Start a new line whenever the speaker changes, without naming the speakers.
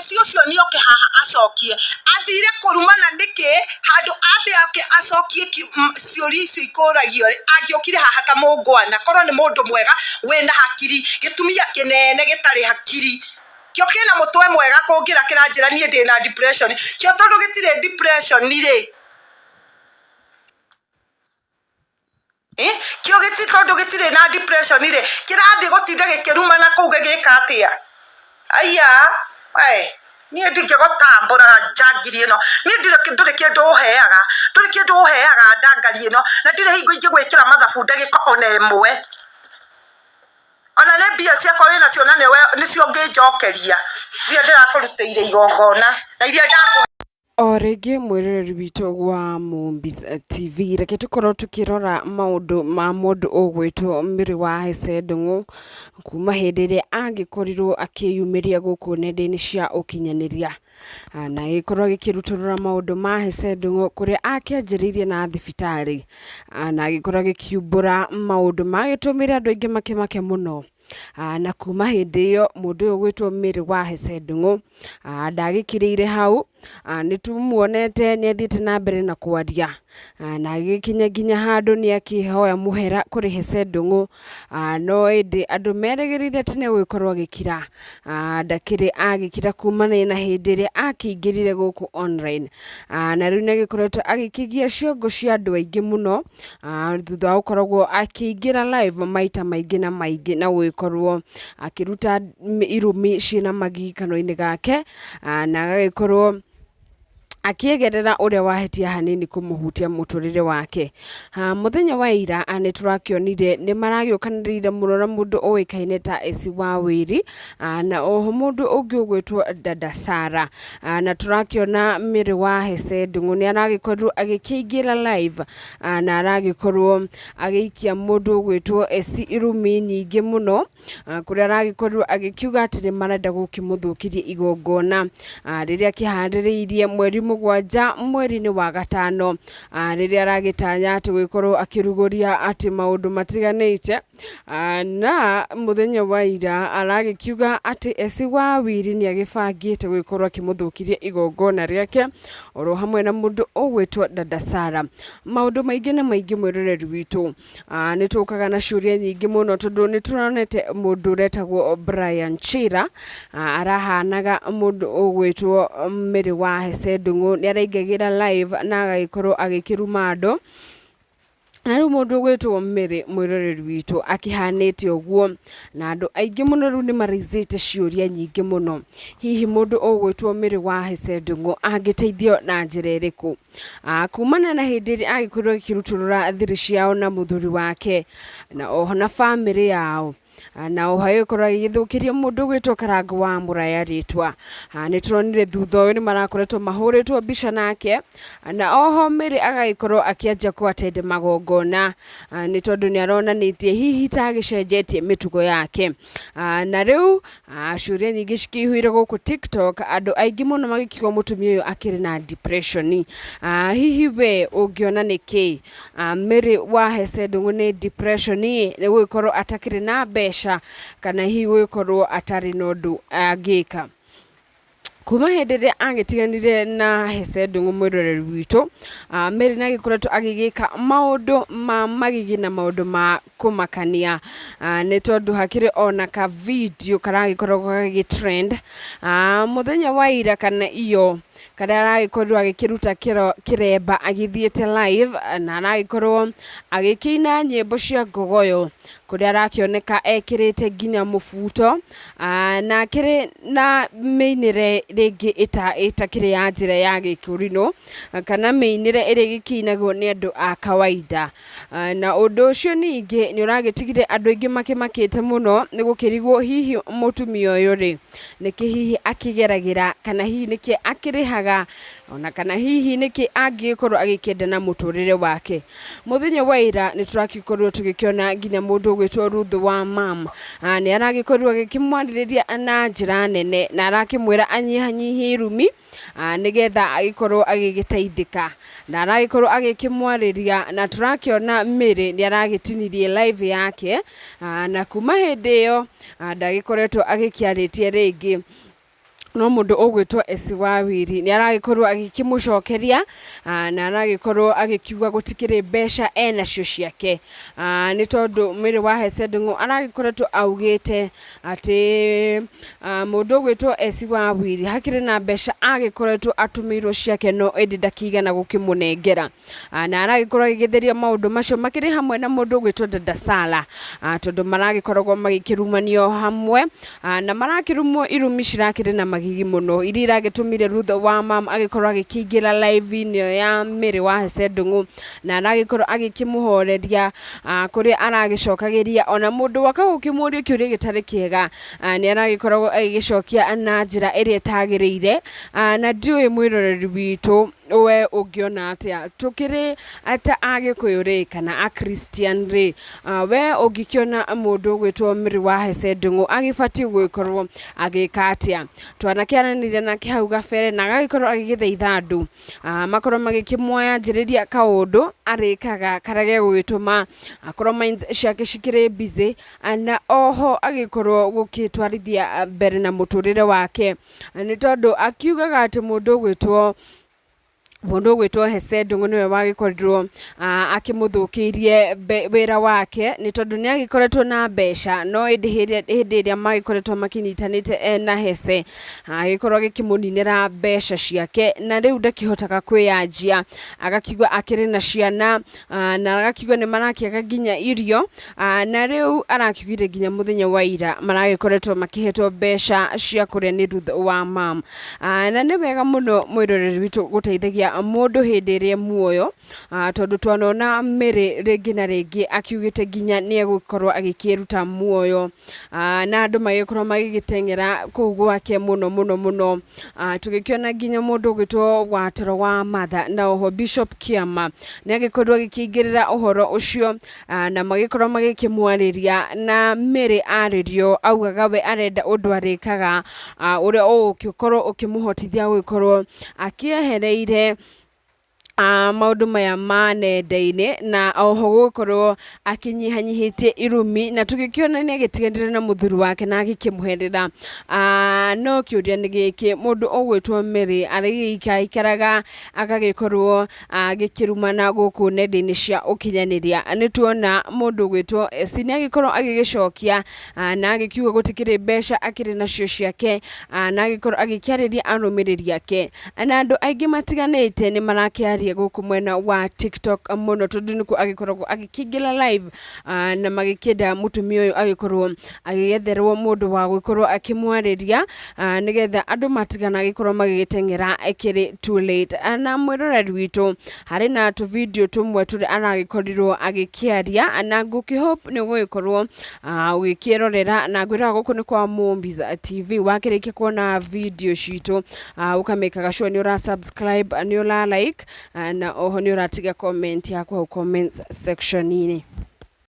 Eci ũcio nĩ oke haha acokie. Athire kũrumana nĩkĩ handũ ambe oke acokie ciũria icio ikũragio rĩ, angĩokire haha ta mũngwana korwo nĩ mũndũ mwega wĩna hakiri, gĩtumia kĩnene gĩtarĩ hakiri. Kĩo kĩna mũtwe mwega kũngĩra kĩranjĩra niĩ ndĩna depression. Kĩo tondũ gĩtirĩ depression rĩ, Eh, kĩo gĩti tondũ gĩtirĩ na depression rĩ, kĩrathiĩ gũtinda gĩkĩrumana kũu gĩgĩka atĩa? Aiya, we, niĩ ndingĩgũtambũra njangiri ĩno. Niĩ ndirĩ ndũrĩ kĩndũ ũheaga, ndũrĩ kĩndũ ũheaga ndangari ĩno, na ndirĩ hingo ingĩgwĩkĩra mathabu ndagĩka ona ĩmwe. Ona nĩ mbia ciakwa wĩnacio na nĩwe nĩcio ũngĩnjokeria, iria ndĩrakũrutĩire igongona na iria ndakũhe.
O rĩngĩ mwĩroreri witũ wa Mombis TV, reke tũkorwo tũkĩrora maũndũ ma mũndũ ũgwĩtwo Mary wa Hesse Ndung'u, kuma hĩndĩ ĩrĩa agĩkorirwo akĩyumĩria gũkũ nenda-inĩ cia ũkinyanĩria, na agĩkorwo agĩkĩrutũrũra maũndũ ma Hesse Ndung'u kũrĩa akĩanjĩrĩirie na thibitarĩ, na agĩkorwo agĩkiumbũra maũndũ magĩtũmire andũ aingĩ makĩmake mũno. Na kuma hĩndĩ ĩyo mũndũ ũyũ ũgwĩtwo Mary wa Hesse Ndung'u ndagĩkirĩire hau, nĩ tũmuonete nĩ athiĩte na mbere na kwaria na agĩgĩkinya nginya handũ nĩ akĩhoya mũhera kũrĩ Hesse Ndung'u, no ĩndĩ andũ merĩgĩrĩire atĩ nĩ egũgĩkorwo agĩkira, ndakĩrĩ agĩkira kumania na hĩndĩ ĩrĩa akĩingĩrire gũkũ online. Na rĩu nĩ agĩkoretwo agĩkĩgia ciongo cia andũ aingĩ mũno. Thutha wa gũkoragwo akĩingĩra live maita maingĩ na maingĩ na gũgĩkorwo akĩruta irumi ciĩna magigi kanua-inĩ gake, na agagĩkorwo akĩegerera ũrĩa wahĩtia hanini kũmũhutia mũtũrĩre wake. Mũthenya wa ira nĩ tũrakĩonire nĩ maragĩũkanĩrĩire mũno na mũndũ ũĩkaine ta Essy wa Wĩri, na oho mũndũ ũngĩ ũgwĩtwo Dada Sarah. Na tũrakĩona Mary wa Hesse Ndung'u nĩ aragĩkorirwo agĩkĩingĩra live na aragĩkorwo agĩikia mũndũ ũgwĩtwo Essy irumi nyingĩ mũno, kũrĩa aragĩkorirwo agĩkiuga atĩ nĩ marenda gũkĩmũthũkĩria igongona rĩrĩa akĩharĩrĩirie mweri mũgwanja mweri-inĩ wa gatano, rĩrĩa aragĩtanya atĩ gũgĩkorwo akĩrugũria atĩ maũndũ matiganĩte. Na mũthenya wa ira aragĩkiuga atĩ Essy wa Wili nĩ agĩbangĩte gũgĩkorwo akĩmũthũkĩria igongona rĩake oro hamwe na mũndũ ũgwĩtwo Dada Sarah. Maũndũ maingĩ na maingĩ mwĩroreri witũ, nĩ tũkaga na ciũria nyingĩ mũno tondũ nĩ tũronete mũndũ ũretagwo Brian Chira arahanaga mũndũ ũgwĩtwo Mary wa Hesse Ndung'u, nĩ araingagĩra live na agagĩkorwo agĩkĩruma andũ. Na rĩu mũndũ ũgwĩtwo Mary mwĩroreri witũ akĩhanĩte ũguo, na andũ aingĩ mũno rĩu nĩ maraisĩte ciũria nyingĩ mũno. Hihi mũndũ ũgwĩtwo Mary wa Hesse Ndung'u angĩteithio na njĩra ĩrĩkũ? Kumana na hĩndĩ ĩrĩa agĩkorirwo agĩkĩrutũrũra thiri ciao na mũthuri wake, na oho na bamĩrĩ yao. Na oho agĩkorwo agĩgĩthũkĩria mũndũ ũgwĩtwo Karangũ wa Mũraya rĩtwa. Nĩ tũronire thutha ũyũ nĩ marakoretwo mahũrĩtwo mbica nake, na oho Mary agagĩkorwo akĩanjia kũ attend magongona nĩ tondũ nĩ aronanĩtie hihi ta agĩcenjetie mĩtugo yake. Na rĩu ciũria nyingĩ cikĩihũire gũkũ TikTok, andũ aingĩ mũno magĩkiuga mũtumia ũyũ akĩrĩ na depression. Hihi we ũngĩona nĩkĩ? Mary wa Hesse Ndung'u nĩ depression nĩ gũgĩkorwo atakĩrĩ na mbeca kana hihi gũgĩkorwo atarĩ na ũndũ angĩka. Kuma hĩndĩ ĩrĩa agĩtiganire na Hesse Ndung'u mwĩroreri witũ, Mary nĩ agĩkoretwo agĩgĩka maũndũ ma magigi na maũndũ ma kũmakania nĩ tondũ hakĩrĩ ona ka video karagĩkorwo gagĩ trend mũthenya wa ira kana iyo karĩa aragĩkorirwo agĩkĩruta kĩremba agĩthiĩte live na aragĩkorwo agĩkĩina nyĩmbo cia ngogoyo kũrĩa arakĩoneka ekĩrĩte nginya mũbuto na akĩrĩ na mĩinĩre rĩngĩ ĩtakĩrĩ ya njĩra ya gĩkũrinũ kana mĩinĩre ĩrĩa ĩgĩkĩinagwo nĩ andũ a kawaida. Na ũndũ ũcio ningĩ nĩ ũragĩtigire andũ aingĩ makĩmakĩte mũno nĩ gũkĩrigwo hihi mũtumia ũyũ rĩ, nĩkĩ hihi akĩgeragĩra kana hihi nĩkĩ akĩrĩhaga ona kana hihi nĩkĩ angĩgĩkorwo agĩkĩenda na mũtũrĩre wake. Mũthenya wa ira nĩ tũragĩkorirwo tũgĩkĩona nginya mũndũ ũgwĩtwo Ruth wa Mam nĩ aragĩkorirwo agĩkĩmwarĩrĩria na njĩra nene na arakĩmwĩra anyihanyihie irumi nĩgetha agĩkorwo agĩgĩteithĩka. Na aragĩkorwo agĩkĩmwarĩria na tũrakĩona Mary nĩ aragĩtinirie live yake na kuma hĩndĩ ĩyo ndagĩkoretwo agĩkĩarĩtie rĩngĩ. No mũndũ ũgwĩtwo Esi Wawiri nĩ aragĩkorwo agĩkĩmũcokeria na aragĩkorwo agĩkiuga gũtikĩrĩ mbeca enacio ciake, nĩ tondũ Mary wa Hesed Ndung'u aragĩkoretwo augĩte atĩ mũndũ ũgwĩtwo Esi Wawiri hakĩrĩ na mbeca agĩkoretwo atũmĩirwo ciake no ĩndĩ ndakĩigana gũkĩmũnengera. Na aragĩkorwo agĩgĩtheria maũndũ macio makĩrĩ hamwe na mũndũ ũgwĩtwo Dada Sala, tondũ maragĩkoragwo magĩkĩrumanio hamwe, na marakĩrumwo irumi cirakĩrĩ na magigi mũno iria iragĩtũmire Ruth wa Mam agĩkorwo agĩkĩingĩra live-inĩ ĩyo ya Mary wa Hesse Ndung'u, na aragĩkorwo agĩkĩmũhoreria, kũrĩa aragĩcokagĩria ona mũndũ woka gũkĩmũria kĩũria gĩtarĩ kĩega, nĩ aragĩkoragwo agĩgĩcokia na njĩra ĩrĩa ĩtagĩrĩire, na ndiũĩ mwĩroreri witũ we ũngĩona atĩa tũkĩrĩ ta Agĩkũyũ rĩ kana a Christian rĩ, we ũngĩkĩona mũndũ ũgwĩtwo Mary wa Hesse Ndung'u agĩbatiĩ gũgĩkorwo agĩka atĩa? Twanakĩaranĩria nake hau gabere na agagĩkorwo agĩgĩthaitha andũ makorwo magĩkĩmwanjĩrĩria kaũndũ arĩkaga karĩa gegũgĩtũma akorwo mind ciake cikĩrĩ busy, na oho agĩkorwo gũkĩtwarithia mbere na mũtũrĩre wake, nĩ tondũ akiugaga atĩ mũndũ ũgwĩtwo Hesse Ndung'u nĩwe wagĩkorirwo akĩmũthũkĩirie wĩra wake, nĩ tondũ nĩ agĩkoretwo na mbeca no ĩndĩ hĩndĩ ĩrĩa magĩkoretwo makĩnyitanĩte ena Hesse agĩkorwo agĩkĩmũninĩra mbeca ciake, na rĩu ndakĩhotaga kwĩyanjia, agakiuga akĩrĩ na ciana, na agakiuga nĩ marakĩaga nginya irio, na rĩu arakiugire nginya mũthenya wa ira maragĩkoretwo makĩhetwo mbeca cia kũrĩa nĩ Ruth wa Mam. Na nĩ wega mũno mwĩroreri witũ gũteithagia mũndũ hĩndĩ ĩrĩa e muoyo, tondũ twanona Mary rĩngĩ na rĩngĩ akiugĩte nginya nĩ egũkorwo agĩkĩruta muoyo, na andũ magĩkorwo magĩgĩteng'era kũu gwake mũno mũno mũno, tũgĩkĩona nginya mũndũ ũgwĩtwo Watoro wa Martha na oho Bishop Kĩama nĩ agĩkorirwo agĩkĩingĩrĩra ũhoro ũcio, na magĩkorwo magĩkĩmwarĩria, na Mary arĩrio augaga we arenda ũndũ arĩkaga ũrĩa ũgũgĩkorwo ũkĩmũhotithia gũgĩkorwo akĩehereire maũndũ maya ma nenda-inĩ, na oho gũgĩkorwo akĩnyihanyihĩtie irumi, na tũgĩkĩona nĩ agĩtiganire na mũthuri wake na agĩkĩmũherera. No kĩũria nĩ gĩkĩ, mũndũ ũgwĩtwo Mary arĩgĩikaraikaraga agagĩkorwo agĩkĩrumana gũkũ nenda-inĩ cia ũkinyanĩria? Nĩ tuona mũndũ ũgwĩtwo Esi nĩ agĩkorwo agĩgĩcokia, na agĩkiuga gũtikĩrĩ mbeca akĩrĩ nacio ciake, na agĩkorwo agĩkĩarĩria arũmĩrĩri ake, na andũ aingĩ matiganĩte nĩ marakĩaria gũkũ mwena wa TikTok mũno, tondũ nĩkuo agĩkoragwo agĩkĩingĩra live, na magĩkĩenda mũtumia ũyũ agĩkorwo agĩgĩetherwo mũndũ wa gũkorwo akĩmwarĩria, nĩgetha andũ matiganagĩkorwo magĩgĩteng'era ĩkĩrĩ too late. Na mwĩroreri witũ, harĩ na tũ video tũmwe tũrĩa aragĩkorirwo agĩkĩaria, na ngũkĩhope nĩ ũgũgĩkorwo ũgĩkĩrorera, na ngwĩraga gũkũ nĩ kwa Mombis TV. Wakĩrĩkia kuona video citũ, ũkamĩkaga sure nĩ ũra subscribe, nĩ ũra like, na oho nĩ ũratiga comment yaku hau comment section-inĩ.